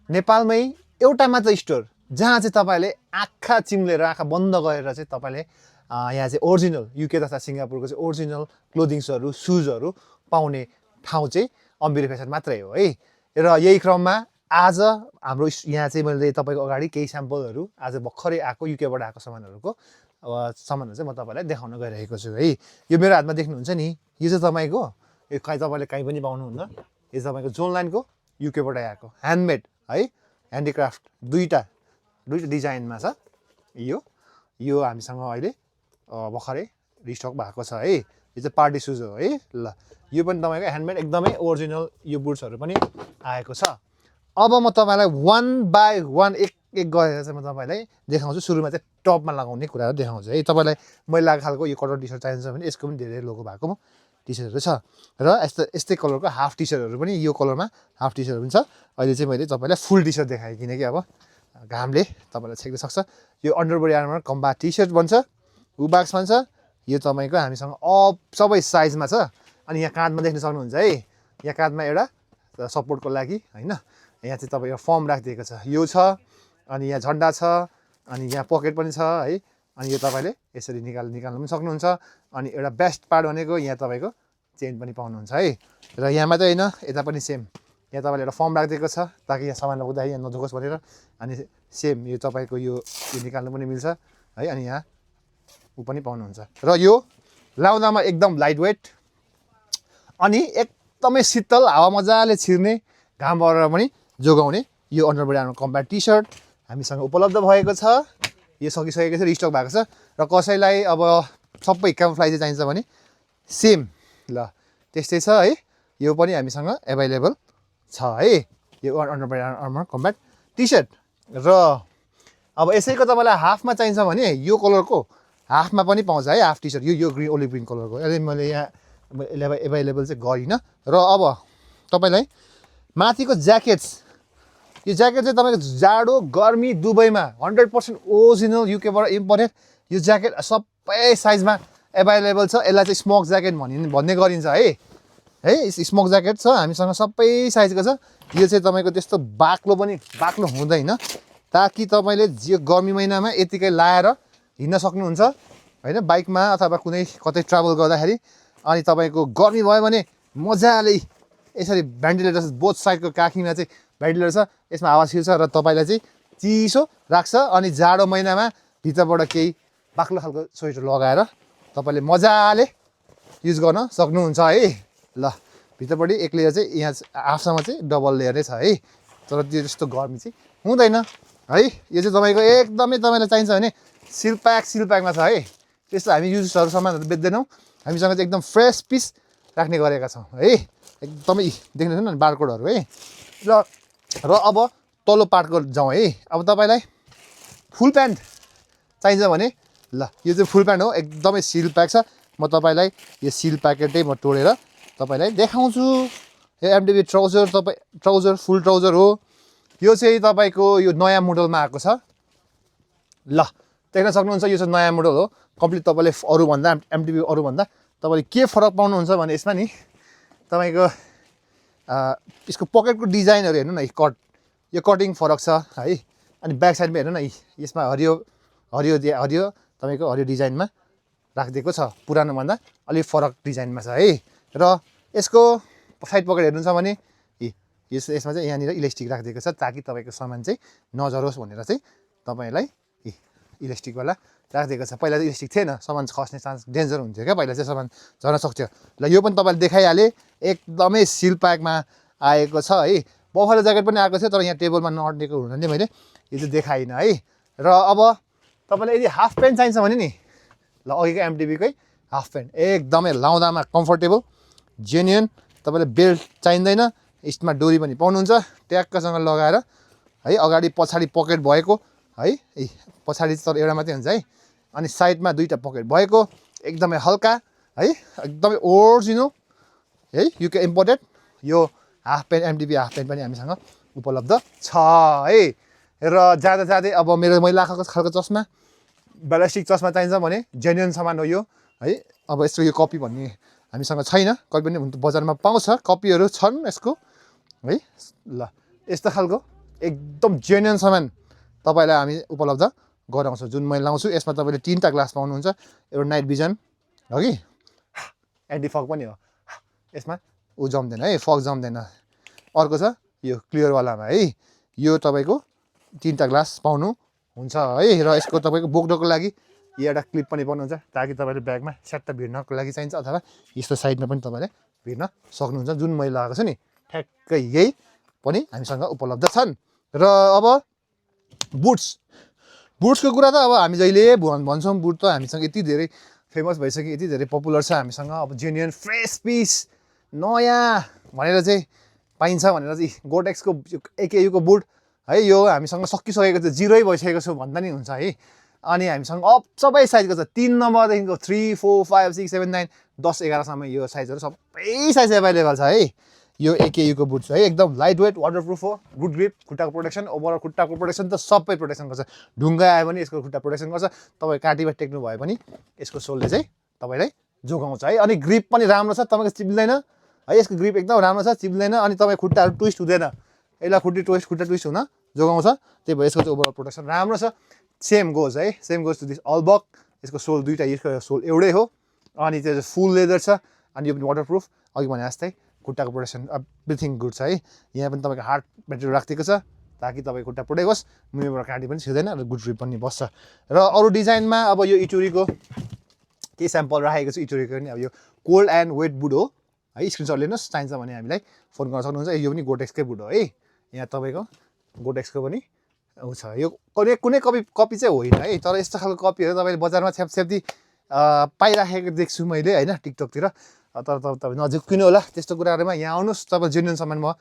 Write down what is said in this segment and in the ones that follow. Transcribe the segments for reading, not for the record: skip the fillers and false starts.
नेपालमै एउटा मात्र स्टोर जहाँ चाहिँ तपाईँले आँखा चिम्लेर आँखा बन्द गरेर चाहिँ तपाईँले यहाँ चाहिँ ओरिजिनल युके तथा सिङ्गापुरको चाहिँ ओरिजिनल क्लोदिङ्सहरू सुजहरू पाउने ठाउँ चाहिँ अम्बिरे फेसन मात्रै हो है। र यही क्रममा आज हाम्रो यहाँ चाहिँ मैले तपाईँको अगाडि केही स्याम्पलहरू आज भर्खरै आएको युकेबाट आएको सामानहरू चाहिँ म तपाईँलाई देखाउन गइरहेको छु है। यो मेरो हातमा देख्नुहुन्छ नि, यो चाहिँ तपाईँको यो तपाईँले कहीँ पनि पाउनुहुन्न। यो तपाईँको जोन लाइनको युकेबाट आएको ह्यान्डमेड है, ह्यान्डिक्राफ्ट दुईवटा डिजाइनमा छ। यो हामीसँग अहिले भर्खरै रिस्टक भएको छ है। यो चाहिँ पार्टी सुज हो है। ल यो पनि तपाईँको ह्यान्डमेड एकदमै ओरिजिनल यो बुट्सहरू पनि आएको छ। अब म तपाईँलाई वान बाई वान एक गरेर चाहिँ म तपाईँलाई देखाउँछु। सुरुमा चाहिँ टपमा लगाउने कुराहरू देखाउँछु है। तपाईँलाई मैले लगाएको खालको यो कलर टी सर्ट चाहिन्छ भने यसको पनि धेरै लोगो भएको टी सर्टहरू छ र यस्तै कलरको हाफ टी सर्टहरू पनि यो कलरमा हाफ टी सर्टहरू पनि छ। अहिले चाहिँ मैले तपाईँलाई फुल टी सर्ट देखाएँ किनकि अब घामले तपाईँलाई छेक्न सक्छ। यो अन्डरबडी आर्मर कम्बा टी सर्ट भन्छ, उबाक्स भन्छ। यो तपाईँको हामीसँग सबै साइजमा छ। अनि यहाँ काँधमा देख्न सक्नुहुन्छ है, यहाँ काँधमा एउटा सपोर्टको लागि होइन, यहाँ चाहिँ तपाईँको फर्म राखिदिएको छ। यो छ, अनि यहाँ झन्डा छ, अनि यहाँ पकेट पनि छ है। अनि यो तपाईँले यसरी निकाल्नु पनि सक्नुहुन्छ। अनि एउटा बेस्ट पार्ट भनेको यहाँ तपाईँको चेन पनि पाउनुहुन्छ है। र यहाँ मात्रै होइन, यता पनि सेम, यहाँ तपाईँले एउटा फर्म राखिदिएको छ ताकि यहाँ सामान लगाउँदाखेरि यहाँ नधोकोस् भनेर। अनि सेम यो तपाईँको यो निकाल्नु पनि मिल्छ है। अनि यहाँ ऊ पनि पाउनुहुन्छ। र यो लाउँदामा एकदम लाइट वेट अनि एकदमै शीतल, हावा मजाले छिर्ने, घाम बरेर पनि जोगाउने यो अन्डरबडी आर्मर कम्ब्याट टी सर्ट हामीसँग उपलब्ध भएको छ। यो सकिसकेको छ, रिस्टक भएको छ। र कसैलाई अब सबै क्यामोफ्लेज चाहिन्छ भने सेम ल त्यस्तै छ है। यो पनि हामीसँग एभाइलेबल छ है, यो अन्डरबडी आर्मर कम्ब्याट टी सर्ट। र अब यसैको तपाईँलाई हाफमा चाहिन्छ भने यो कलरको हाफमा पनि पाउँछ है, हाफ टी सर्ट। यो ग्रिन ओलिभ ग्रिन कलरको अहिले मैले यहाँ एभाइलेबल चाहिँ गरिनँ। र अब तपाईँलाई माथिको ज्याकेट्स, यो ज्याकेट चाहिँ तपाईँको जाडो गर्मी दुबईमा 100% ओरिजिनल युकेबाट इम्पोर्टेड यो ज्याकेट सबै साइजमा एभाइलेबल छ। यसलाई चाहिँ स्मोक ज्याकेट भन्ने गरिन्छ है। स्मोक ज्याकेट छ हामीसँग सबै साइजको छ। यो चाहिँ तपाईँको त्यस्तो बाक्लो हुँदैन ताकि तपाईँले यो गर्मी महिनामा यतिकै लाएर हिँड्न सक्नुहुन्छ होइन, बाइकमा अथवा कतै ट्राभल गर्दाखेरि। अनि तपाईँको गर्मी भयो भने मजाले यसरी भेन्टिलेटर बोथ साइडको काखीमा चाहिँ भेन्टिलेटर छ, यसमा हावा छिर्छ र तपाईँलाई चाहिँ चिसो राख्छ। अनि जाडो महिनामा भित्रबाट केही बाक्लो खालको स्वेटर लगाएर तपाईँले मजाले युज गर्न सक्नुहुन्छ है। ल भित्रपट्टि एक लेयर चाहिँ यहाँ हाफसम्म चाहिँ डबल लेयर नै छ है, तर त्यो जस्तो गर्मी चाहिँ हुँदैन है। यो चाहिँ तपाईँको एकदमै तपाईँलाई चाहिन्छ भने सिलप्याकमा छ है। त्यस्तो हामी युजहरू सामानहरू बेच्दैनौँ, हामीसँग चाहिँ एकदम फ्रेस पिस राख्ने गरेका छौँ है। एकदमै देख्नुहुन्छ न बारकोडहरू है। र अब तल्लो पार्टको जाउँ है। अब तपाईँलाई फुल प्यान्ट चाहिन्छ भने ल यो चाहिँ फुल प्यान्ट हो, एकदमै सिल प्याक छ। म तपाईँलाई यो सिल प्याकेटै म तोडेर तपाईँलाई देखाउँछु। यो एमडिबी ट्राउजर फुल ट्राउजर हो। यो चाहिँ तपाईँको यो नयाँ मोडलमा आएको छ। ल देख्न सक्नुहुन्छ, यो चाहिँ नयाँ मोडल हो कम्प्लिट। तपाईँले अरूभन्दा एमडिबी अरूभन्दा तपाईँले के फरक पाउनुहुन्छ भने यसमा नि तपाईँको यसको पकेटको डिजाइनहरू हेर्नु न, यो कटिङ फरक छ है। अनि ब्याक साइडमा हेर्नु न, यसमा हरियो तपाईँको हरियो डिजाइनमा राखिदिएको छ, पुरानोभन्दा अलिक फरक डिजाइनमा छ है। र यसको साइड पकेट हेर्नुहुन्छ भने यसमा चाहिँ यहाँनिर इलास्टिक राखिदिएको छ ताकि तपाईँको सामान चाहिँ नझरोस् भनेर चाहिँ तपाईँलाई इलास्टिकवाला राखिदिएको छ। पहिला चाहिँ इलास्टिक थिएन, सामान खस्ने चान्स डेन्जर हुन्थ्यो क्या, पहिला चाहिँ सामान झर्न सक्थ्यो। ल यो पनि तपाईँले देखाइहालेँ, एकदमै सिल प्याकमा आएको छ है। बफालो ज्याकेट पनि आएको थियो तर यहाँ टेबलमा नअड्नेको हुनाले मैले यो चाहिँ देखाइनँ है। र अब तपाईँलाई यदि हाफ प्यान्ट चाहिन्छ भने नि ल अघिको एमडिबीकै हाफ प्यान्ट एकदमै लाउँदामा कम्फर्टेबल जेन्युन, तपाईँले बेल्ट चाहिँदैन, स्टमा डोरी पनि पाउनुहुन्छ ट्याक्कसँग लगाएर है। अगाडि पछाडि पकेट भएको है, पछाडि तर एउटा मात्रै हुन्छ है। अनि साइडमा दुईवटा पकेट भएको एकदमै हल्का है, एकदमै ओरिजिनल है, युके इम्पोर्टेड यो हाफ प्यान्ट एमडिबी हाफ प्यान्ट पनि हामीसँग उपलब्ध छ है। र जाँदै अब मैले लगाएको खालको चस्मा, ब्यालिस्टिक चस्मा चाहिन्छ भने जेन्युन सामान हो यो है। अब यसको यो कपी भन्ने हामीसँग छैन, कपी पनि बजारमा पाउँछ, कपीहरू छन् यसको है। ल यस्तो खालको एकदम जेन्युन सामान तपाईँलाई हामी उपलब्ध गराउँछौँ जुन मैले लाउँछु। यसमा तपाईँले 3टा ग्लास पाउनुहुन्छ। एउटा नाइट भिजन हो कि एन्टी फग पनि हो, यसमा ऊ जम्दैन है, फग जम्दैन। अर्को छ यो क्लियरवालामा है, यो तपाईँको 3टा ग्लास पाउनुहुन्छ है। र यसको तपाईँको बोक्नको लागि एउटा क्लिप पनि पाउनुहुन्छ ताकि तपाईँले ब्यागमा स्याट्ट भिर्नको लागि चाहिन्छ, अथवा यस्तो साइडमा पनि तपाईँले भिर्न सक्नुहुन्छ। जुन मैले लगाएको छु नि ठ्याक्कै यही पनि हामीसँग उपलब्ध छन्। र अब बुट्सको कुरा त अब हामी जहिले भन्छौँ, बुट त हामीसँग यति धेरै फेमस भइसक्यो, यति धेरै पपुलर छ हामीसँग। अब जेन्युन फ्रेस पिस नयाँ भनेर चाहिँ पाइन्छ भनेर चाहिँ गोटेक्सको एकेयूको बुट है, यो हामीसँग सकिसकेको छ, 0 भइसकेको छ भन्दा नि हुन्छ है। अनि हामीसँग अब सबै साइजको छ, 3 नम्बरदेखिको 3, 4, 5, 6, 7, 9, 10, 11सम्म यो साइजहरू सबै साइज एभाइलेबल छ है। यो एकेयूको बुट छ है, एकदम लाइट वेट, वाटरप्रुफ हो, गुड ग्रिप, खुट्टाको प्रोटेक्सन, ओभरअल खुट्टाको प्रोटेक्सन त सबै प्रोटेक्सन गर्छ। ढुङ्गा आयो भने यसको खुट्टा प्रोटेक्सन गर्छ। तपाईँ काटीमा टेक्नु भयो भने यसको सोलले चाहिँ तपाईँलाई जोगाउँछ है। अनि ग्रिप पनि राम्रो छ, तपाईँको चिप्लिँदैन है, यसको ग्रिप एकदम राम्रो छ, चिप्लिँदैन। अनि तपाईँ खुट्टाहरू ट्विस्ट हुँदैन, यसलाई खुट्टा ट्विस्ट हुन जोगाउँछ। त्यही भएर यसको चाहिँ ओभरअल प्रोटेक्सन राम्रो छ। सेम गोज है, सेम गोज टु दिस अल्बक। यसको सोल 2टा, यसको सोल एउटै हो। अनि त्यो फुल लेदर छ, अनि यो पनि वाटरप्रुफ, अघि भने जस्तै खुट्टाको प्रोटेक्सन एभ्रिथिङ गुड छ है। यहाँ पनि तपाईँको हार्ड ब्याट्री राखिदिएको छ ताकि तपाईँको खुट्टा प्रोटेक्ट होस्, मुनिबाट काटी पनि छिर्दैन र गुड ग्रिप पनि बस्छ। र अरू डिजाइनमा अब यो इटुरीको केही स्याम्पल राखेको छु। इटुरीको पनि अब यो कोल्ड एन्ड वेट बुट हो है, स्क्रिनसट लिनुहोस्, चाहिन्छ भने हामीलाई फोन गर्न सक्नुहुन्छ। यो पनि गोटेक्सकै बुट हो है। यहाँ तपाईँको गोटेक्सको पनि छ। यो कुनै कपी चाहिँ होइन है, तर यस्तो खालको कपीहरू तपाईँले बजारमा छ्यापछ्याप्ती पाइराखेको देख्छु मैले होइन, टिकटकतिर। तर तपाईँ नझुक्किनु होला त्यस्तो कुराहरूमा। यहाँ आउनुहोस्, तपाईँ जेन्युन सामान म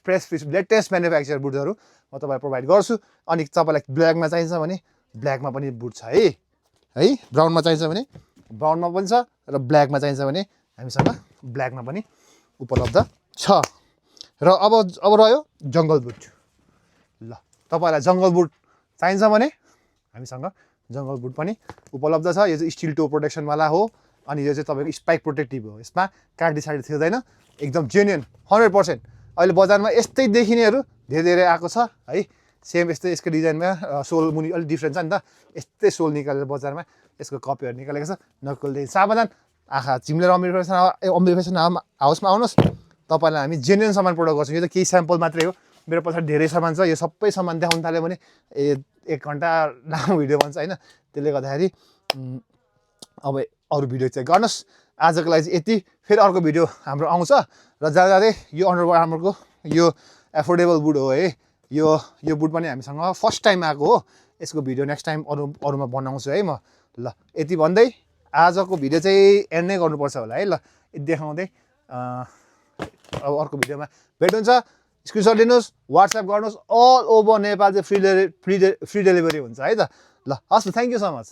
फ्रेस पिस लेटेस्ट म्यानुफ्याक्चर बुटहरू म तपाईँलाई प्रोभाइड गर्छु। अनि तपाईँलाई ब्ल्याकमा चाहिन्छ भने ब्ल्याकमा पनि बुट छ है, ब्राउनमा चाहिन्छ भने ब्राउनमा पनि छ, र ब्ल्याकमा चाहिन्छ भने हामीसँग ब्ल्याकमा पनि उपलब्ध छ। र अब रह्यो जङ्गल बुट। ल तपाईँलाई जङ्गल बुट चाहिन्छ भने हामीसँग जङ्गल बुट पनि उपलब्ध छ। यो चाहिँ स्टिल टो प्रोटेक्सनवाला हो। अनि यो चाहिँ तपाईँको स्पाइक प्रोटेक्टिभ हो, यसमा काटी साडी थिर्दैन, एकदम जेन्युन 100%। अहिले बजारमा यस्तै देखिनेहरू धेरै आएको छ है। सेम यस्तै यसको डिजाइनमा सोल मुनि अलिक डिफ्रेन्ट छ नि त, यस्तै सोल निकालेर बजारमा यसको कपीहरू निकालेको छ। नक्कलदेखि सावधान, आँखा चिम्लेर अमृत फेसन हाउसमा आउनुहोस्, तपाईँलाई हामी जेन्युन सामान प्रोडक्ट गर्छौँ। यो त केही स्याम्पल मात्रै हो, मेरो पछाडि धेरै सामान छ। यो सबै सामान देखाउनु थाल्यो भने 1 घन्टा लामो भिडियो बन्छ होइन। त्यसले गर्दाखेरि अब अरू भिडियो चाहिँ गर्नुहोस्। आजको लागि चाहिँ यति, फेरि अर्को भिडियो हाम्रो आउँछ। र जाँदै यो अन्डर आर्मरको यो एफोर्डेबल बुट हो है। यो बुट पनि हामीसँग फर्स्ट टाइम आएको हो। यसको भिडियो नेक्स्ट टाइम अरूमा बनाउँछु है म। ल यति भन्दै आजको भिडियो चाहिँ एन्ड नै गर्नुपर्छ होला है। ल देखाउँदै अब अर्को भिडियोमा भेट हुन्छ। स्क्रिनसट लिनुहोस्, वाट्सएप गर्नुहोस्, अल ओभर नेपाल चाहिँ फ्री डेलिभरी हुन्छ है त। ल हस्, थ्याङ्क यू सो मच।